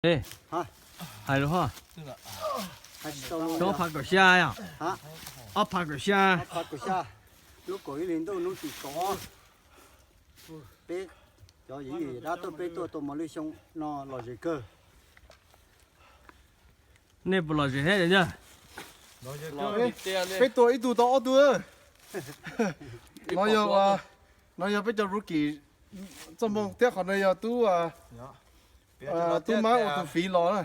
Hais lus ho. Ob phav kaum xya yom? Ob phav kaum xya. Lub kaum ib hli ntuj hnub tim kaum ob. Peb cov yawm yij yawm dab tuaj, peb tuaj tua mos lwj xyoo no lom zem kawg. Nej puas lom zem thiab yom? Peb tua ib tug tau ob tug. No yog, no yog peb cov rookie txoj hmoo thiab, qhov no yog tub, tub mab ua tus fiv los na.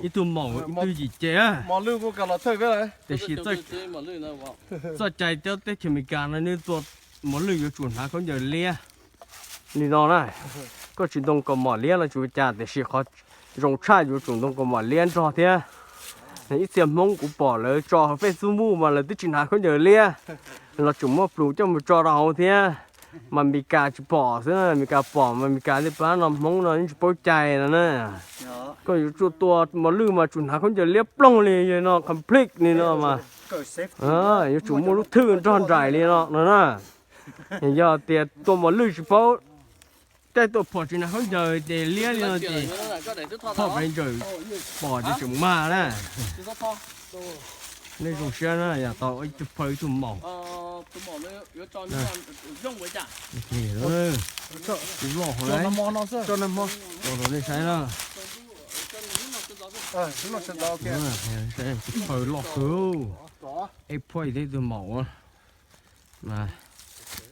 Ib tug maum ib tug yim ces. Mos lwj kuj kam los thawj peb lawm. Tiam sis txoj cai cov teb chaws Amelikas no nws tua mos lwj yuav tsum hnav khaub ncaws liab li no na. Koj tsis ntoo kaus mom liab los tsis ua cas, tiam sis qhov zoo tshaj yuav tsum ntoo kaus mom liab nrog thiab. Ib txhia Hmoob kuv pom lawv tso hauv Facebook mas lawv twb tsis hnav khaub ncaws liab, los tseem muab plhus coj mus tso rau hauv thiab. Mas Amelikas tsis pom xwb, Amelikas pom mas Amelikas tej pab no, Hmoob no yeej tsis paub cai no na. Koj yuav tsum tua mos lwj mas tsum hnav khaub ncaws liab ploog li no, complete li no mas. Yuav tsum muaj lub thwj nrog nraim li no no na. Yog tias tua mos lwj tsis paub, caij tuaj phom tsis hnav khaub ncaws ces liab li no ces phoj ranger pom ces tseem mag na. Nej zoo siab na, yog tau ib tug phaw ib tug maum. Kuv loj hov, nej saib na. Tus phaw loj kawg, ib phoj thiab ib tug maum.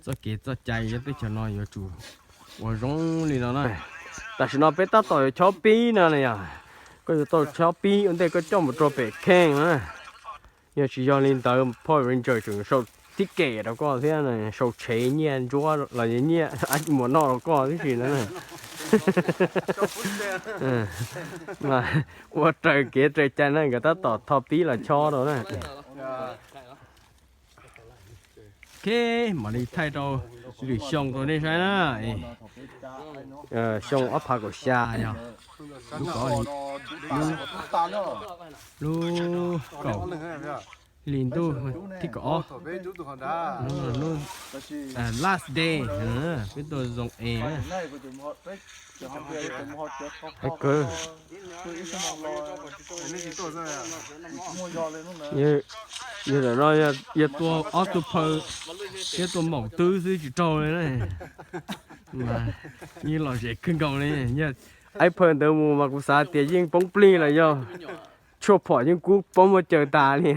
Txoj kev txoj cai teb chaws no yuav tsum ua zoo li no na. Tam sim no peb tab tom yuav chob pib no na yom. Koj yuav tau chob pib ua ntej koj coj mus rau pem kheej na. Yog tsis yog li ntawd phoj ranger tseem sau ticket rau koj thiab, sau tshev nyiaj ntsuab los nyiaj muas noj rau koj tib si na. Ua raws kev raws cai na, nkawd tab tom tho pib los chob rau na. Ok, mam li thaij rau lwm xyoo rau nej saib na. Xyoo ob phav kaum xya yog lub, lub kaum hli ntuj thib kaum ob, lub last day, peb tuaj zoo es. Hais kawg. Yog ntawm no yog tua ob tug phaw thiab tua maum twb xwb tsis raug li na. Yeej lom zem kawg nkaus li. Ib phaw ntawd mus mas kuv xav tias yeej poob plig los yog tshuaj phom yeej kub poob muaj caws tas li.